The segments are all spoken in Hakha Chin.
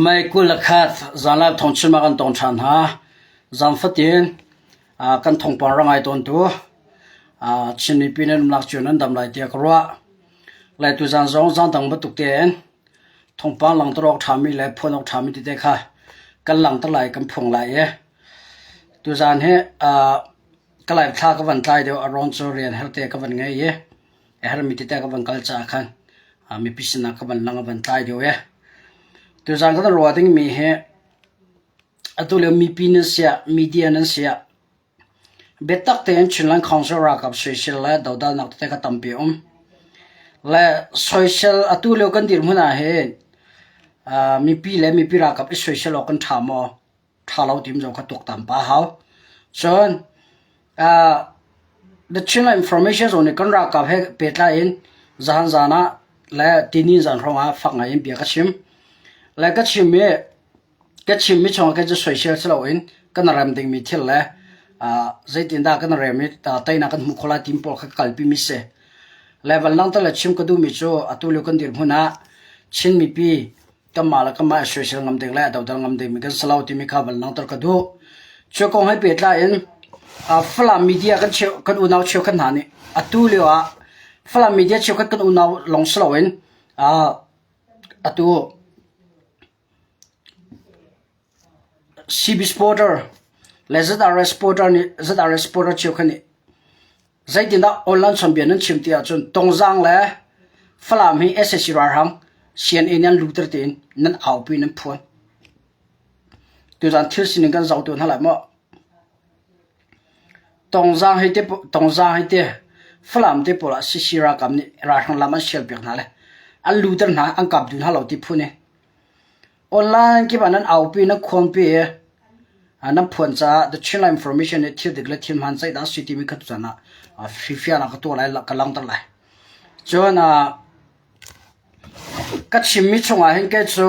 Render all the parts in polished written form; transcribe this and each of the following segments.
May 21 zanlai thawngchim ah kan tong ṭhan hna. Zan fatin kan thawngpang ra ngai tawntu Chin mipi nan umnak cio nan dam lai tiah ka ruah. Lai tuzan zong zan dang bantuk tein thawngpang langhter awk ṭhami le phuan awk ṭhami tete kha kan langhter lai kan phuang lai i tuzan hi ka live thla ka van tlai deuh a rawn cu rian herte ka van ngei i a herhmi tete ka van kal caah khan mipi sinah ka van lang a van tlai deuh i tuzan kan ruah dingmi hi atu lio mipi nan siah media nan siah biatak tein Chinland Council ralkap soisel le dodalnak tete kha tampi a um. Le soisel atu lio kan dirhmun ah hin mipi le mipi ralkap i soisel awk kan ṭha maw? Ṭha lo tim zong kha tuaktan pah a hau. Cun The Chinland Information zong nih kan ralkap he pehtlai in zahan zan ah le tinin zan hrawng ah fak ngai in bia ka chim. Le ka chim i ka chimmi chungah khin cu soisel si loin kan rem dingmi thil le zeitindah kan rem i teinak kan hmuh khawh lai tim pawl kha ka kalpimi si. Le van langhter le chim ka duhmi cu atu lio kan dirhmun ah Chin mipi kanmah le kanmah i soisel ngam ding le dodal ngam dingmi kan si lo timi kha van langhter ka duh. Cu kong he pehtlai in Falam media kan cheu kan unau cheukhat hna nih atu lio ah Falam media cheukhat kan unau lawng si loin atu CB supporter le ZRS supporter nih ZRS supporter cheukhat nih Zeitindah online chawnbia nan chim ti ahcun Tongzaang le Falam hi sac ralhrang CNA nih an luter tiin nan aupi nan phuan. Tuzaan thil sining kan zoh tu hna lai maw? Tongzaang hi te Tongzaang hi te Falam te pawl ah CC ralkap nih ralhrang lam an sial piak hna le an luter hna an kap duh hna lo ti phun i Online kip ah nan aupi nan khuampi i nan phuan caah The Chinland Information nih thil dik le thil hmaan zeidah a si timi kha tutan ah fifian ah ka tuah lai ka langhter lai. Cun ka chimmi chungah hin kei cu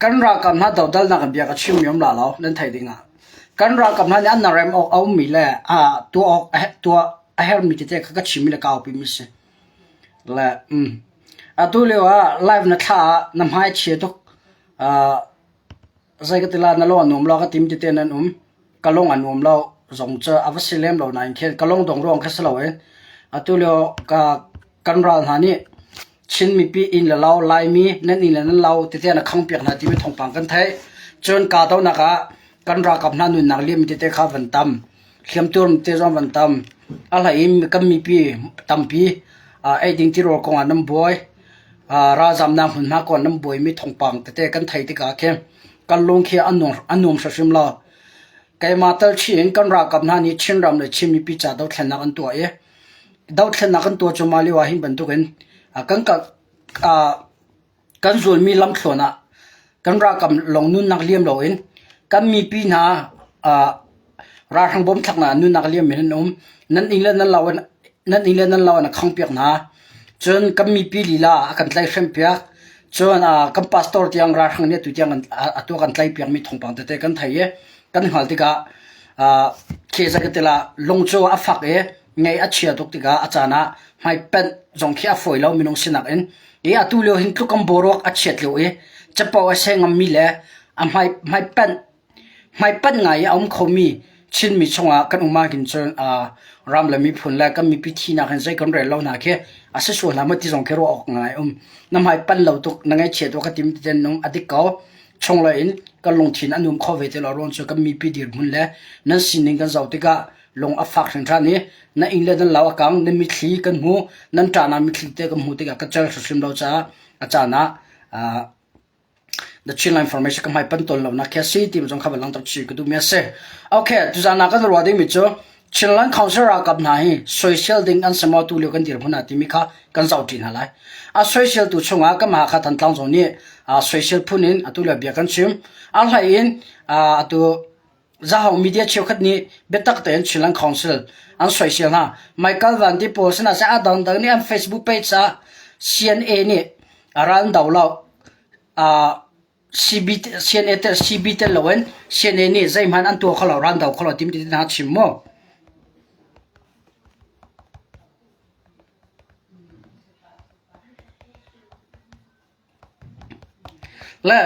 kan ralkap hna dodalnak in bia ka chimmi um la lo nan theih ding ah. Kan ralkap hna nih an rem awk a ummi le tuah awk tuah a herhmi tete kha ka chimmi le ka aupimi si. Le atu lio ah live na thla ah na hmai chia tuk. Zei ka ti la na lung a nuam lo ka tim tete nan um. Ka lung a nuam lo zong cu a va si lem lo nain khin ka lung dong ruang kha si loin atu lio ka kan ral hna nih Chin mipi inn le lo Laimi nan inn le nan lo tete na khang piak hna timi thawngpang kan theih. Cun kahdohnak ah kan ralkap hna nunnak liam tete kha van tam. Hliamtuar te zong van tam. A hlei in kan mipi tampi eiding tirawl kong ah nan buai. Ralzamnak hmunhma kong ah nan buaimi thawngpang tete kan theih tikah khin kan lung khi a nuam hrimhrim lo. Keimah tal chin in kan ralkap hna nih Chinram le Chin mipi ca dothlennak an tuah i dothlennak an tuah cu mah lio ah hin bantukin kan Kan zulmi lamthluan ah kan ralkap lawng nunnak liam loin kan mipi hna ralhrang bawmthlaknak ah nunnak liam in an um. Nan inn le nan lo in nan inn le nan lo in a khangpiak hna. Cun kan mipi lila a kan tlaihhrempiak. Cun kan pastor tiang ralhrang nih atu tiang atu a kan tlaihpiakmi thawngpang tete kan thei i kan hngalh tikah khezakatila lung cu a fak i ngaih a chia tuk tikah a caan ah hmaipenh zong khi a fawi lo minung sinak in i atu lio hin tluk kan boruak a chiat lio i capo a seh ngammi le a hmai hmaipenh hmaipanh ngai i a um khomi Chinmi chungah kan um ahhin cun ram le miphun le kan mipi thinak hin zei kan rel lo hna khi a si sual hna maw ti zong khi ruah awk ngai um. Na hmaipanh lo tuk na ngaihchia tuk ka tim ti ten nung a dik ko. Chung in kan lungthin a num kho ve ti lo ruang cu kan mipi dirhmun le nan sining kan zoh tikah lung a fak hringhran i na inn le nan lo a kang na mitthli kan hmu nan ṭahnak mitthli te kan hmu tikah ka cel hrimhrim lo caah a caan ah The Chinland Information ka hmai pan tawn lonak khi a si ti zong kha van langhter chih ka duhmi a si. Okay, tuzaan ah kan ruah dingmi cu Chinland Council ralkap hna hi soisel ding an si maw tu lio kan dirhmun ah timi kha kan zoh ṭi hna lai. A soisel tu chungah kan Hakha Thantlang zong nih soisel phun in atu lio bia kan chim. A hlei in atu Zahau media cheukhat nih biatak tein Chinland Council an soisel hna. Michael Van ti pawl sinah seh a dangdang nih an Facebook page ah CNA nih ral an do lo. CB, CNA tel CB tel loin CNA nih zeihmanh an tuah kho lo, ral an do kho lo timi ti hna chim mu. Le.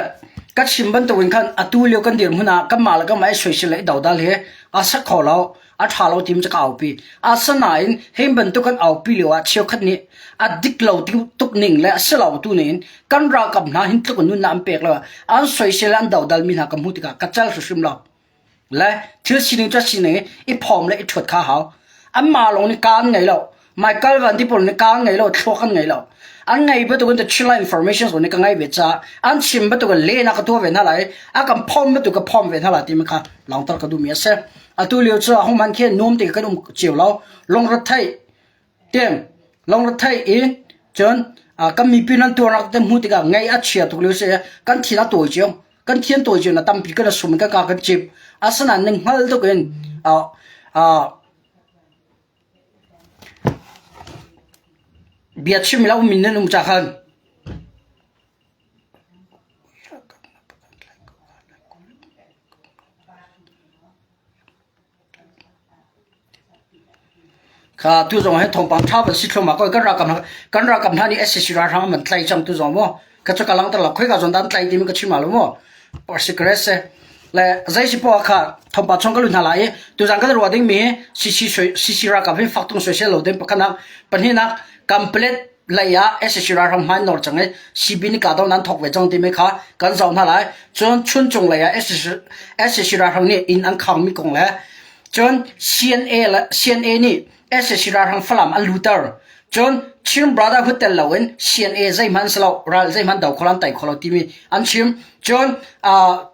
Ka chim bantukin khan atu lio kan dirhmun ah kanmah le kanmah i soisel le i dodal hi a si kho lo, a ṭha lo timi cu ka aupi. Asinain hi bantuk kan aupi lio ah cheukhat nih a dik lo tuk ning le a si lo tu ning in kan ralkap hna hin tluk in nunnak an pek lo an soisel le an dodal mi hna ka hmuh tikah ka cal hrimhrim lo. Le thil sining cu sining i phawm le i ṭhuat kha hau. Anmah lawng nih kaa an ngei lo. Michael Van ti pawl nih kaa an ngei lo, thluak an ngei lo. An ngei bantukin the Chila information zong nih ka ngei ve caah an chim bantukin lehnak ka tuah ve hna lai, a kan phawm bantuk ka phawm ve hna lai timi kha langhter ka duhmi a si. Atu lio cu ahohmanh khi nuam te kan um cio lo. Lungretheih tiang lungretheih i cun kan mipi nan tuarnak te hmuh tikah ngaih a chia tuk lio si kan thin a tawi cio. Kan thian tawi cio na tampi kan sum kan ka kan cip. Asinain ning hngal tuk in bia chim lo min nan um ca khan Kha tu zong hi thawngpang ṭha van si thluahmah ko. Kan ralkap hna kan ralkap hna nih SAC ralhrang an tlaih cang tu zong maw ka cu ka langhter lo. Khoika zawn dah an tlaih timi ka chim lo maw. Secret si. Le zei si poah kha thawngpang chung ka lut hna lai i tuzan kan ruah dingmi CC CC ralkap hi fak tung soisel lo ding pakhatnak pahnihnak complete lei ah SAC ralhrang hmai nawr cang i CB nih kahdoh nan thawk ve cang timi kha kan zoh hna lai. Cun Chuncung lei ah SAC ralhrang nih inn an khangmi kong le cun CNA le CNA nih SAC ralhrang Falam an luter. Cun Chin Brotherhood tel loin CNA zeihmanh si lo ral zeihmanh do kho lo an tei kho lo timi an chim. Cun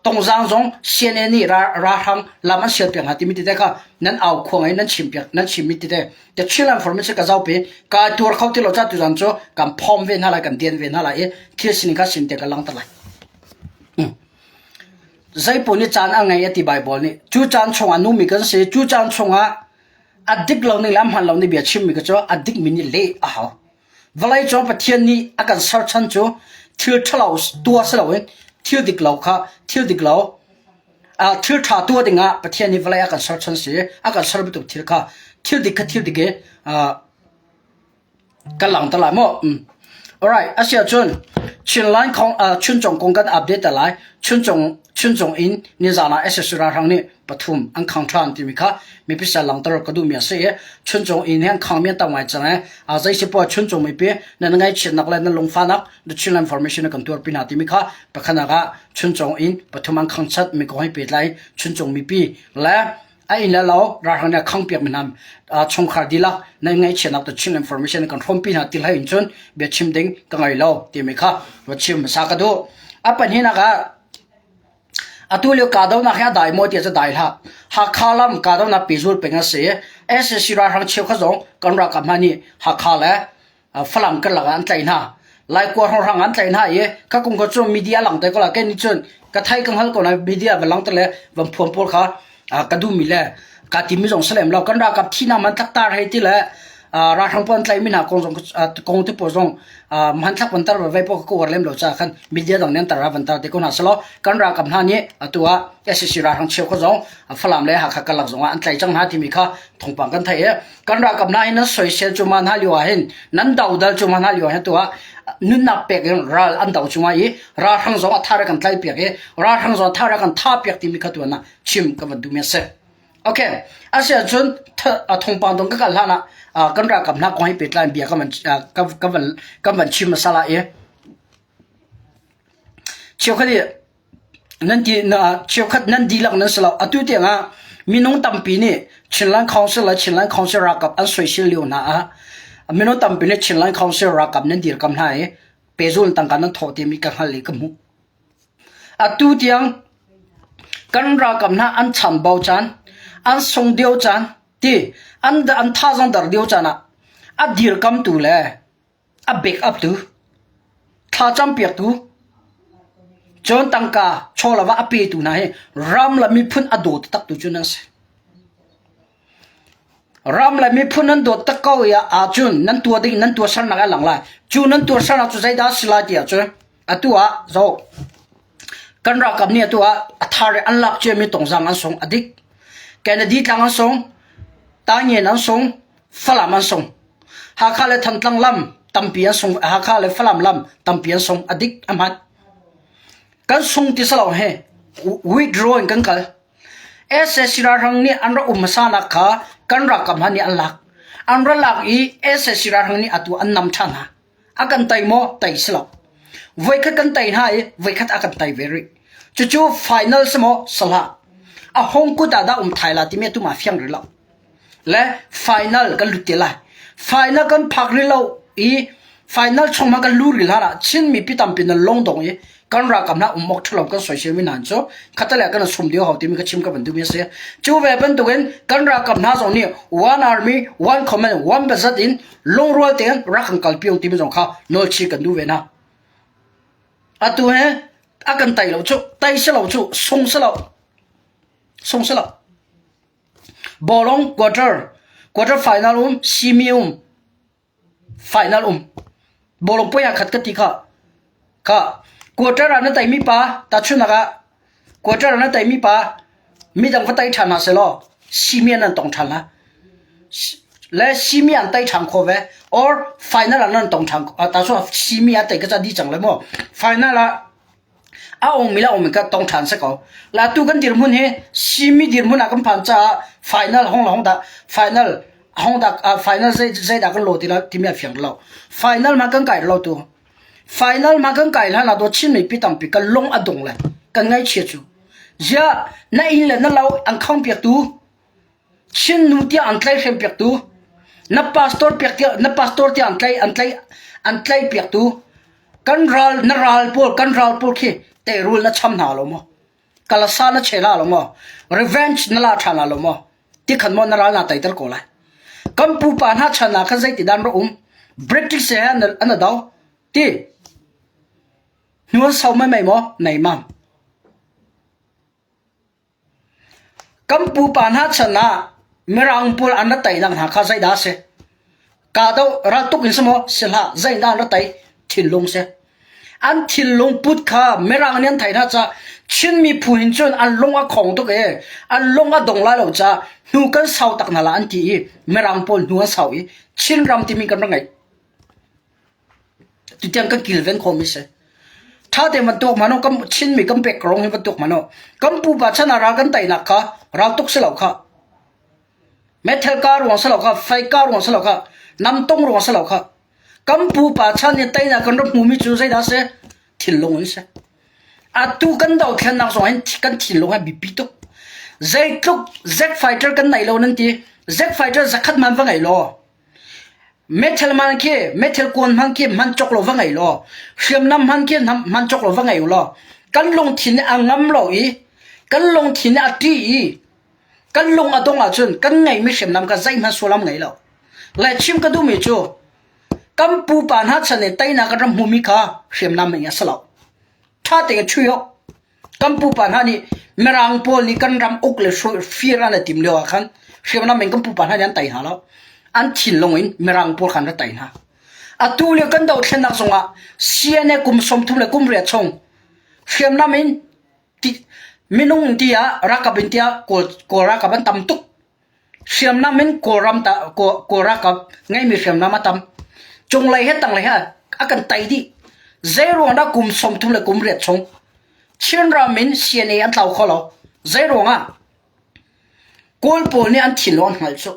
Tongzang zong CNA nih ralhrang lam an sial piak hna timi tete kha nan au khuang i nan chim piak nan chimmi tete The Chinland Information ka zohpi ka tuar kho ti lo ca tuzan cu kan phom ve hna lai kan dian ve hna lai i thil sining kha sin te ka langter lai. Zeipaoh nih caan a ngei a ti Bible nih. Cu caan chungah numi kan si. Cu caan chungah a dik lo ning le a hman lo ning bia chimmi ka cu a dik mi nih leh a hau. Vawlei cung Pathian nih a kan ser chan cu thil ṭhalo tuah si loin thil dik lo kha thil dik lo thil ṭha tuah dingah Pathian nih vawlei a kan ser chan si a kan ser bantuk thil kha thil dik kha thil dik i kan langhter lai maw? Alright, asiahcun Chinline kong Chuncung kong kan update te lai. Chuncung Chuncung in nizan ah SSC ralhrang nih pathum an khang ṭhan timi kha mipi sal langhter ka duhmi a si i Chuncung inn hi an khangmi an tam ngai cang i zei si poah Chuncung mipi nan ngaihchiatnak le nan lungfahnak the Chinland Formation kan tuarpi hna timi kha pakhatnak ah Chuncung inn pathum an khangchat mi kong he pehtlai Chuncung mipi le a inn le lo ralhrang nih a khangpiak mi hna chungkhar dihlak nan ngaihchiatnak the Chinland Formation kan hrawmpi hna ti hlei in cun biachim ding ka ngei lo timi kha va chim hmasa ka duh. A pahnihnak ah Atu lio kahdohnak hi a dai maw ti cu dai hlah. Hakha lam kahdohnak pehzul peng a si. SAC ralhrang cheukhat zong kan ralkap hna nih Hakha le Falam karlak ah an tlaih hna. Laikua hrawnghrang an tlaih hna i kha kum kha cu media langhter ko la kei nih cun ka thei ka hngal ko nain media va langhter le van phuan pawl kha ka duhmi le kaa timmi zong si lem lo. Kan ralkap thihnak hmanthlak tar hei ti le ralhrang pawl an tlaihmi hna kong zong kong te pawl zong hmanthlak van tar vai pawl ka uar lem lo caah khan media dang nih an tar ah van tar te ko hna selaw kan ralkap hna nih atu ah SAC ralhrang cheukhat zong Falam le Hakha karlak zong ah an tlaih cang hna timi kha thawngpang kan theih i kan ralkap hna hi nan soisel cuahmah hna lio ah hin nan dodal cuahmah hna lio ah hin tu ah nunnak pek in ral an do cungah i ralhrang zong a thar kan tlaih piak i ralhrang zong a thar kan tha piak timi kha tuan ah chim ka van duhmi a si. Okay, asiahcun thawngpang dong ka kal hlan ah kan ralkap hna kong he pehtlai in bia ka van ka van ka van chim hmasa lai i cheukhat i nan ti na cheukhat nan dihlak nan si lo atu tiangah minung tampi nih Chinland Council le Chinland Council ralkap an soisel lio hna ah minung tampi nih Chinland Council ralkap nan dirkam hna i pehzul tangka nan thawh timi ka hngalh i ka hmuh. Atu tiang kan ralkap hna an chambau caan, an sung deuh caan ti an an thazaang dar deuh caan ah a dirkamtu le a backup tu, thlacam piaktu, cun tangka chawlava a petu hna hi ram le miphun a daw taktak tu cu nan si. Ram le miphun nan dawt tak ko i ahcun nan tuah ding nan tuahsernak a lang lai. Cu nan tuahsernak cu zeidah a si lai ti ahcun Atu ah zoh kan ralkap nih atu ah a thar i an lak ciami tongzang an sung a dik. Kennedy tlang an sung, Tangen an sung, Falam an sung. Hakha le Thantlang lam tampi an sung, Hakha le Falam lam tampi an sung a dik a hman. Kan sung ti salo he withdraw in kan kal. SAC ralhrang nih an rak um hmasa nak kha kan ralkap hna nih an lak. An ra lak i SAC ralhrang nih atu an nam ṭhan hna. A kan tei maw? Tei si lo. Voikhat kan tei hna i voikhat a kan tei ve rih. Cucu final si maw? Si hlah. A hong kut ah dah um thai la timi atu ma fiang rih lo. Le final kan lut te lai. Final kan phak rih lo i final chung ma kan lu rih hlan ah Chin mipi tampi nan lung dong i kan ralkap hna um awk ṭhalo kan soisel mi hna cu khatale kan sum deuh hau timi ka chim ka van duhmi a si. Cu ve bantukin kan ralkap hna zong nih one army, one command, one budget in lungrual tein rak kan kalpi ung timi zong kha nawlchih kan duh ve hna. Atu he a kan tai lo cu, tai si lo cu, sung si lo, sung si lo. Bawlung quarter, quarter final um, semi um, final um. Bawlung puai ah khat ka ti kha. Kha quarter ah na taimi pa tahchunhnak ah quarter ah na taimi pa midang va tai ṭhan hna sehlaw simi an tong ṭhan la. Le simi an tai ṭhan kho ve or final ah nan tong ṭhan tahchun simi a tai ka ca di cang le maw final ah A ongmi le a ongmi ka tong ṭhan si ko. La tu kan dirhmun hi simi dirhmun ah kan phan caah final hong la hong dah final hong dah final zei zeidah kan lo ti la timi a fiang lo. Final ma kan kai lo tu. Final ma kan kai hlan ah do Chin mipi tampi kan lung a dong le kan ngaihchia cu. Ziah na inn le na lo an khang piak tu Chin nu tiah an tlaihhrem piaktu, na pastor piak tiah na pastor tiah an tlaih an tlaih an tlaih piaktu, kan ral na ral pawl kan ral pawl khi teirul na cham hna lo maw? Kalasa na che la lo maw? Revenge na la ṭhan la lo maw? Ti khan maw na ral na teiter ko lai. Kan pupa hna chan ah khan zeiti dan ra um? British he an an do ti hnuan sau mai mai maw? Nei mam. Kan pupa hna chan ah Mirang pawl an ra teinak hna kha zeidah a si? Kahdoh raltuk in si maw? Si hlah. Zeidah an ra tei? Thinlung si. An thinlung put kha Mirang nih an theih hna caah Chin miphun hin cun an lung a khong tuk i an lung a dong lai lo caah hnu kan sau tak hna la an ti i Mirang pawl hnu an sau i Chinram timi kan ra ngeih. Tutiang kan kilven khawhmi si. Ṭha tein van tuak hmanh u, kan Chinmi kan pek rong hi van tuak hmanh u. Kan pupa chan ah ral kan teinak kha ral tuk si lo kha. Meithal ka ruang si lo kha, fei ka ruang si lo kha, namtong ruang si lo kha. Kan pupa chan i teinak kan rak hmumi cu zeidah si? Thinlung in si. Atu kan dothlennak zong hin kan thinlung hi biapi tuk. Zeitluk Z fighter kan nei lo nan ti. Z fighter zakhat man va ngei law Meithal man khi meithal kuan hman khi hman cawk lo va ngei law hriamnam hman khi hman cawk lo va ngei law kan lungthin nih a ngam lo i kan lungthin nih a ṭih i kan lung a dong ahcun kan ngeihmi hriamnam kha zeihmanh sullam ngei lo. Le chim ka duhmi cu kan pupa hna chan i teinak kan rak hmumi kha hriamnam in a si lo. Ṭha tein chui awk. Kan pupa hna nih Mirang pawl nih kan ram uk le fir an i tim lio ah khan hriamnam in kan pupa hna nih an tei hna lo. An thinlung in Mirang pawl kha an ra tei hna. Atu lio kan dothlennak zongah CNA kum 30 le kum riat chung hriamnam in minung tiah ralkap in tiah Kawl, Kawl ralkap an tam tuk. Hriamnam in Kawlram ta Kawl ralkap ngeimi hriamnam a tam. Cunglei he tanglei he a kan tei dih. Zeiruang dah kum 30 le kum riat chung Chinram in CNA an tlau kho lo. Zeiruang ah? Kawl pawl nih an thinlung an hngalh cu.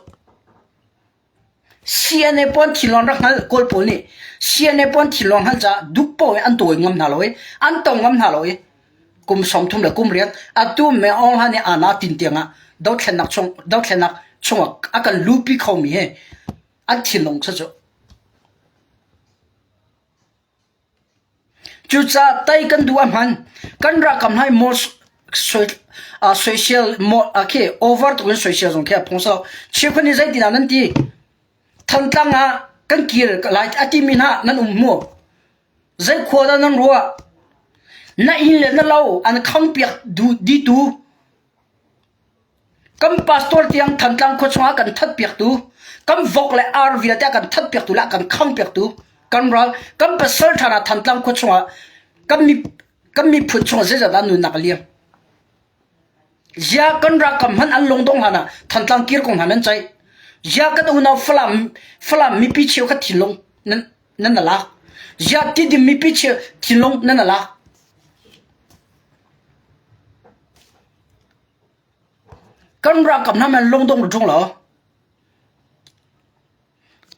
CNA pawl thinlung rak hngalh Kawl pawl nih CNA pawl thinlung hngalh caah dup paoh in an dawi ngam hna lo i an tong ngam hna lo i kum 30 le kum riat atu Me Aung Hlaing nih ana tin tiang ah dothlennak chung dothlennak chungah a kan lupi khomi hi an thinlung cu Cucaah tei kan duh a hman. Kan ralkap hna hi soisel khi over tuk in soisel zong khi a phung si lo. Cheukhat nih zeitindah nan ti? Thantlang ah kan kir lai a timi hna nan um mu. Zei khua dah nan ruah? Na inn le na lo an khampiak ditu Kan pastor tiang Thantlang khua chungah kan thatpiaktu, kan vok le ar vialte a kan thatpiaktu le a kan khangpiaktu, kan ral, kan pasal ṭha hna Thantlang khua chungah kan mi kan miphun chungah zeizat dah nunnak a liam. Zia kan ralkap hmanh an lungdong hlan ah Thantlang kir kong hna nan ceih. Zia kan unau Falam Falam mipi cheukhat thinlung nan nan na lak. Zia Tidim mipi cheu thinlung nan na lak. Kan ralkap hna men lungdong ṭung lo.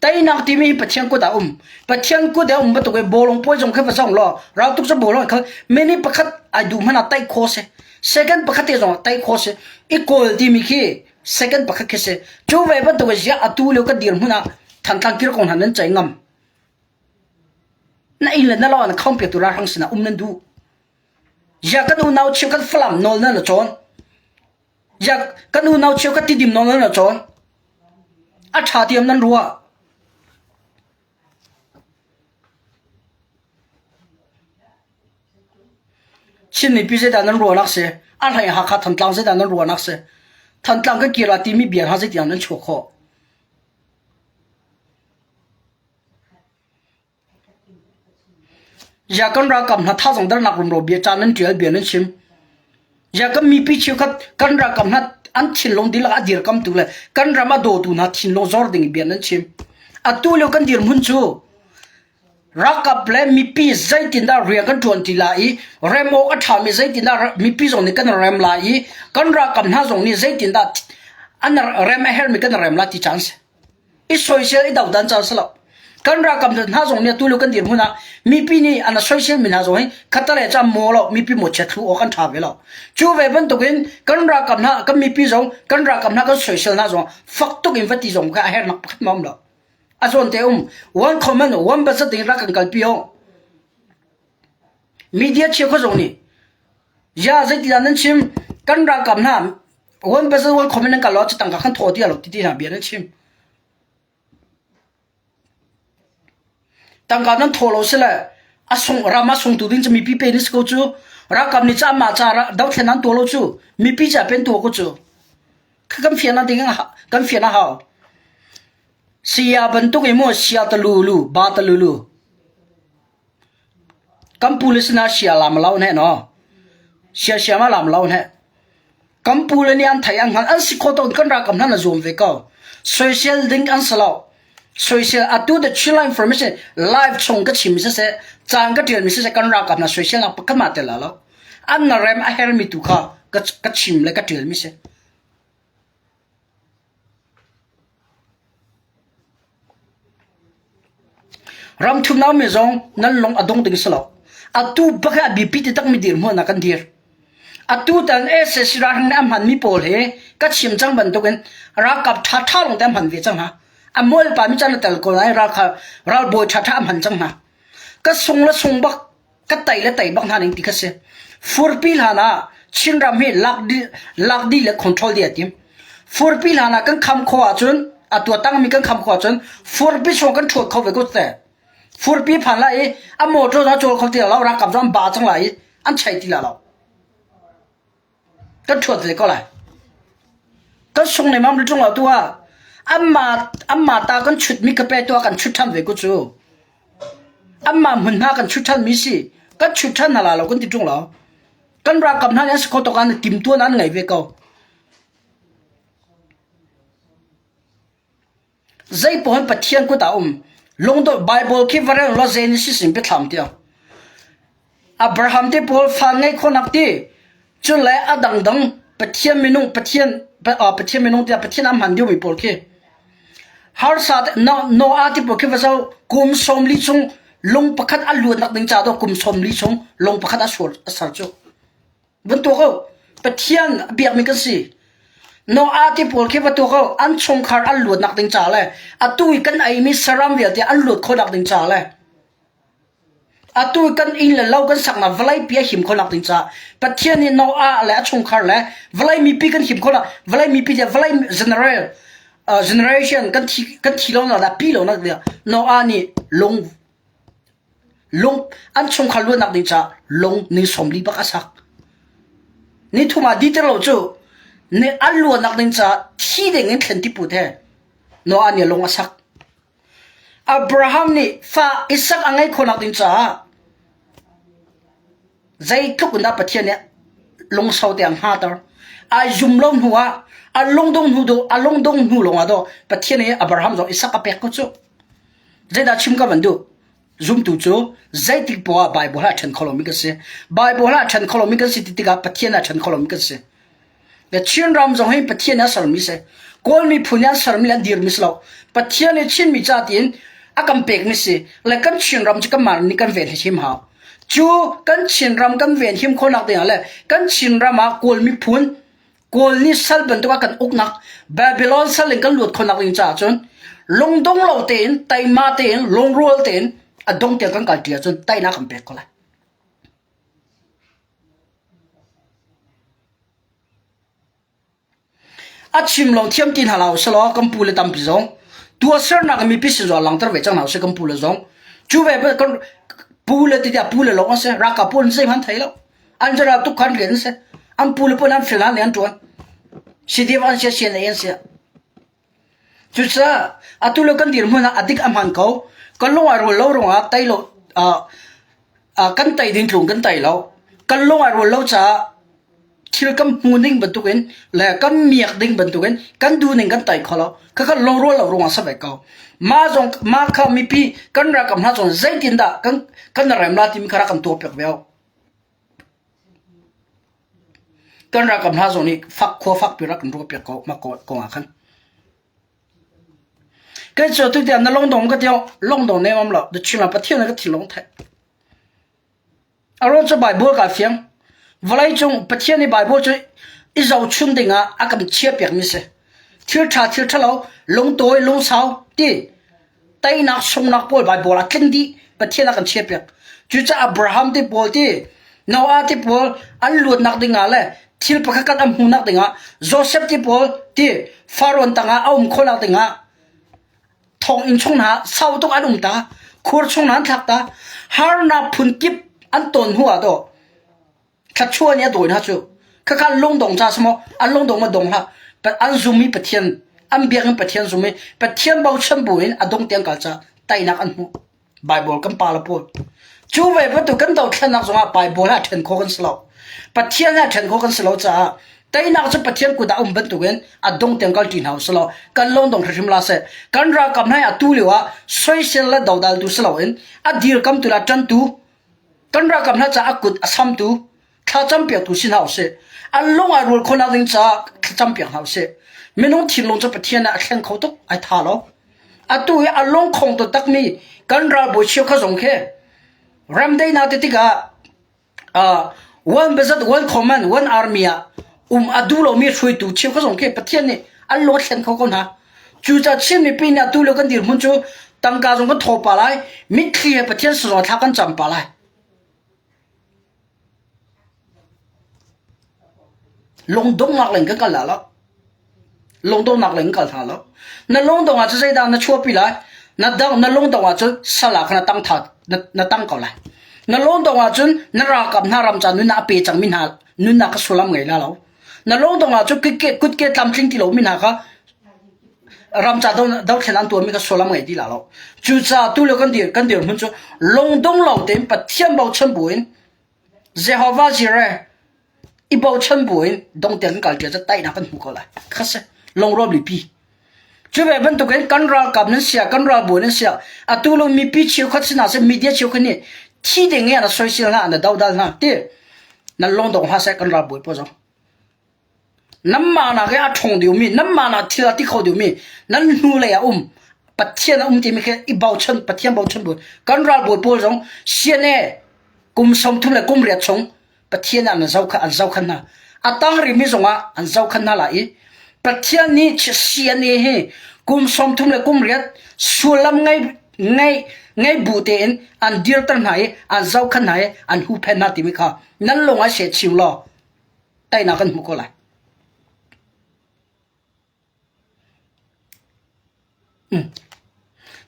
Teinak timi hi Pathian kut ah um. Pathian kut ah um bantuk i bawlung puai zong khi va zong law raltuk cu bawlung kha minute pakhat ai duh hmanh ah tai kho si. Second pakhat te zong ah tai kho si. I kawl timi khi second pakhat khi si. Cu ve bantuk i ziah atu lio ka dirhmun ah Thantlang kir kong hna nan ceih ngam. Na inn le na lo na khom piaktu ralhrang sinah um nan duh. Ziah kan unau cheukhat Falam nawl nan la cawn. Ziah kan unau cheukhat Tidim nawl nan la cawn. A ṭha tiam nan ruah. Chin mipi zeidah nan ruahnak si? A hlei Hakha Thantlang zeidah nan ruahnak si? Thantlang kan kir la timi bia hna zeitiang nan chuah khawh? Ziah kan ralkap hna thazaang dernak rumro bia ca nan ṭial bia nan chim. Ziah kan mipi cheukhat kan ralkap hna an thinlung dihlak a dirkamtu le kan ram a dawtu hna thinlung zor ding bia nan chim. Atu lio kan dirhmun cu ralkap le mipi zeitindah rian kan ṭuan ti lai i rem awk a ṭhami zeitindah mipi zong nih kan rem lai i kan ralkap hna zong nih zeitindah an rem a herhmi kan rem lai ti caan si. I soisel i dodan caan si lo. Kan ralkap hna zong nih atu kan dirhmun ah mipi nih an soisel mi hna zong hi khatale cu an maw lo mipi maw chia thlu awk an ṭha ve lo. Cu ve bantukin kan ralkap hna kan mipi zong kan ralkap hna kan soisel hna zong fak tuk in va ti zong kha a hernak pakhat ma um lo. A zawn te um one common one budget ding rak kan kalpi ho. Media cheukhat zong nih ya zeitidah nan chim kan ralkap hna one budget one common nan kal lo cu tangka kan thaw ti lo ti ti hna bia nan chim. Tangka nan thaw lo sile a sung ram a sungtu ding cu mipi pe ni si ko cu ralkap nih ca mah ca dothlen an tuah lo cu mipi ca pen tuah ko cu kan fian a ding kan fian a hau. Saya bantuk i mu sia ta lu lu ba ta lu lu Kan pule sinah sia lam lo hne no. Sia sia ma lam lo hne. Kan pule nih an thei an hngal an si kho to kan ralkap hna na zuam ve ko. Soisel ding an si lo. Soisel atu the Chila information live chung ka chim si se caan ka tial mi si se kan ralkap hna soisel nak pakhat ma tel la lo. An na rem a her mi tu kha ka ka chim le ka tial mi si. Ramthumnak mi zong nan lung a dong ding si lo. Atu bak hi a biapi taktakmi dirhmun ah kan dir. Atu tan SAC ralhrang nih a hmanmi pawl hi ka chim cang bantukin ralkap ṭhaṭha lawngte a hman ve cang hna. A mualpa mi can a tel ko lai ralkap ralbawi ṭhaṭha a hman cang hna. Ka sung le sung bak ka tai le tai bak hna ning ti kha si. Furpi hlan ah Chinram hi lak dih, lak dih le control dih a tim. Furpi hlan ah kan kham khawh ahcun a tuatangmi kan kham khawh ahcun furpi chung kan ṭhuat kho ve ko te. Furpi phan lai i a motor zong a cawl kho ti lo, ralkap zong an ba cang lai i an chei ti la lo. Kan ṭhuat ve ko lai. Kan sung nemam le ṭung lo tu ah anmah anmah ta kan chutmi ka pe tu ah kan chut ṭhan ve ko cu. Anmah hmun hna kan chut ṭhanmi si. Kan chut ṭhan hna la lo kan ti ṭung lo. Kan ralkap hna nih an si kho tuk an timtuan an ngei ve ko. Zeipaoh hin Pathian kut ah a um. Lungdawt Baibal khi va rel law Genesis in biathlam tiang. Abraham te pawl fa ngeih khawhnak ti cun le a dangdang Pathian minung Pathian Pathian minung tiah Pathian a hman diomi pawl khi harsa Noah ti pawl khi va zoh kum 40 chung lung pakhat a luatnak ding ca dawh kum 40 chung lung pakhat a sual a ser cu. Van tuak u. Pathian a biakmi kan si. Noah te pawl khi va tuak u. An chungkhar an luatnak ding ca le atu i kan eimi saram vialte an luat khawhnak ding ca le atu i kan inn le lo kan saknak vawleipi a him khawhnak ding ca Pathian nih Noah le a chungkhar le vawlei mipi kan him khawhnak vawlei mipi le vawlei general uh, generation kan thi kan thi lo nak pi lo nak Noah nih lung Lung an chungkhar luatnak ding caah lung ni 40 bak a sak. Ni thum ah diter lo cu ni an luatnak ding caah thi ding in thlen tiput he Noah nih lung a sak. Abraham nih fa Isak a ngeih khawhnak ding caah zeitluk in dah Pathian nih lungsau te a hngater. Ai zum lo hnu ah a lungdong hnu do a lungdong hnu lawng ah do Pathian nih Abraham zong Isak a pek ko cu. Zeidah chim ka van duh? Zumtu cu zeitik poah ah Bible ah ṭhen kho lomi kan si. Bible ah ṭhen kho lomi kan si ti tikah Pathian ah ṭhen kho lomi kan si. Le Chinram zong hi Pathian nih a sermi si. Kawl miphun nih an sermi le an dirmi si lo. Pathian nih Chinmi ca tiin a kan pekmi si. Le kan Chinram cu kanmah nih kan ven him hau. Cu kan Chinram kan ven him khawhnak dingah le kan Chinram ah Kawl miphun Kawl nih sal bantuk a kan uknak Babylon sal in kan luat khawhnak ding caah cun lungdong lo tein teima tein lungrual tein a dong tiang kan kalṭi ahcun teinak kan pek ko lai. A chim lo thiam ti hna hlah usih kan pu le tampi zong tuahsernak in mipi sin zong langhter ve cang hna usih kan pu le zong. Cu ve kan pu le ti tiah pu le lawng an si. Ralkap pawl zeihmanh an thei lo. An ral tuk khan rian an si. An pu le pawl an fel an ṭuan. CDF an sia CNA an sia. Cucaah atu le kan dirhmun ah a dik a hmaan ko. Kan lung ai rual lo ruangah tei lo kan tei ding tlung kan tei lo. Kan lung ai rual lo caah thil kan hmu ning bantukin le kan miak ding bantukin kan duh ning kan tei kho lo. Khakha lungrual lo ruangah si ve ko. Mah zong mah kha mipi kan ralkap hna zong zeitindah kan kan rem la timi kha rak kan tuahpiak ve u. Kan ralkap hna zong nih fak khua fakpi rak kan ruahpiak ko mah kong ah khan. Kei cu atu tiang na lungdong ka tiang lungdong nem am lo. The Chin Pathian ka thinlung theih. A ruang cu Bible ka fiang. Vawlei cung Pathian nih Bible cu i zohchun ding ah a kan chiahpiak mi si. Thil ṭha thil ṭhalo lungtawi lungsau ti teinak sungnak pawl Baibal ah tling dih Pathian a kan chiahpiak. Cucaah Abraham te pawl ti Noah te pawl an luatnak dingah le thil pakhat kan an hmuhnak dingah Joseph te pawl ti Faraon tangah a um khawhnak dingah thonginn chung hna sau tuk an um ta khur chung hna an thlak ta harnak phun kip an ton hnu ah dawh Thluachuah nih a dawi hna cu khakha an lungdong ca si maw an lungdong ma dong hlah an zum i Pathian an biakinn Pathian zum i Pathian bochan bu in a dong tiang kal ca teinak an hmuh Bible kan pa le pawl cu ve bantuk kan dothlennak zongah Bible ha ṭhen khawh kan si lo Pathian ha ṭhen khawh kan si lo caah teinak cu Pathian kut ah um bantukin a dong tiang kal ṭi hna usih law kan lungdong hrimhrim la seh kan ralkap hna atu lio ah soisel le dodaltu si loin a dirkamtu le a ṭantu Kan ralkap hna caah a kut a samtu thlacampiaktu si hna usih. An lung ai rual khawhnak ding caah thlacampiak hna usih. Minung thinlung cu Pathian ah a thleng kho tuk, ai tha lo. Atu hi a lungkhong taktakmi kan ralbawi cheukhat zong khi ramdaihnak ti tikah uh, one bazat, one command, one army ah um a duh lomi hruaitu cheukhat zong khi Pathian nih an lung a thlen kho ko hna. Cucaah Chin mipi nih atu lio kan dirhmun cu tangka zong kan thaw pah lai, mitthli he Pathian sazawng thla kan cam pah lai. Lungdonghnak leng kan kal la lo. Lungdonghnak leng kal hna lo. Na lungdong ah cu zeidah na chuahpi lai? Na dang na lungdong ah cun sal ah khan na tang tha na, na tang ko lai. Na lungdong ah cun na ralkap hna ram ca nunnak a pe cangmi hna nunnak ka sullam ngei la lo. Na lungdong ah cun kutke tlamtling ti lomi hna kha ram ca dothlen an tuahmi kha sullam ngei ti la lo. Cucaah tu le kan dir kan dirhmun cu lungdong lo tein Pathian bochan buin Jehovah Jireh i bochan buin dong tiang kan kal ṭia cu tainak kan hmu ko lai. Kha si lungrual mipi. Cu ve bantukin kan ralkap nan sia kan ralbawi nan sia atu lo mipi cheukhat sinah seh media cheukhat nih thi ding i an soisel hna an dodal hna ti nan lungdong hlah seh kan ralbawi pawl zong. Nanmah nak i a ṭhawng deuhmi, nanmah nak thil a ti kho deuhmi, nan hnulei ah um Pathian a um timi khi i bochan, Pathian bochan bu. Kan ralbawi pawl zong CNA kum 30 le kum riat chung Pathian ah an zohkhan an zohkhan hna. A tang rihmi zongah an zohkhan hna lai i Pathian nih CNA hi kum 30 le kum riat sullam ngei ngei ngei bu tein an dirter hna i an zohkhan hna i an huhphenh hna timi kha nan lung ah seh chim law teinak kan hmu ko lai.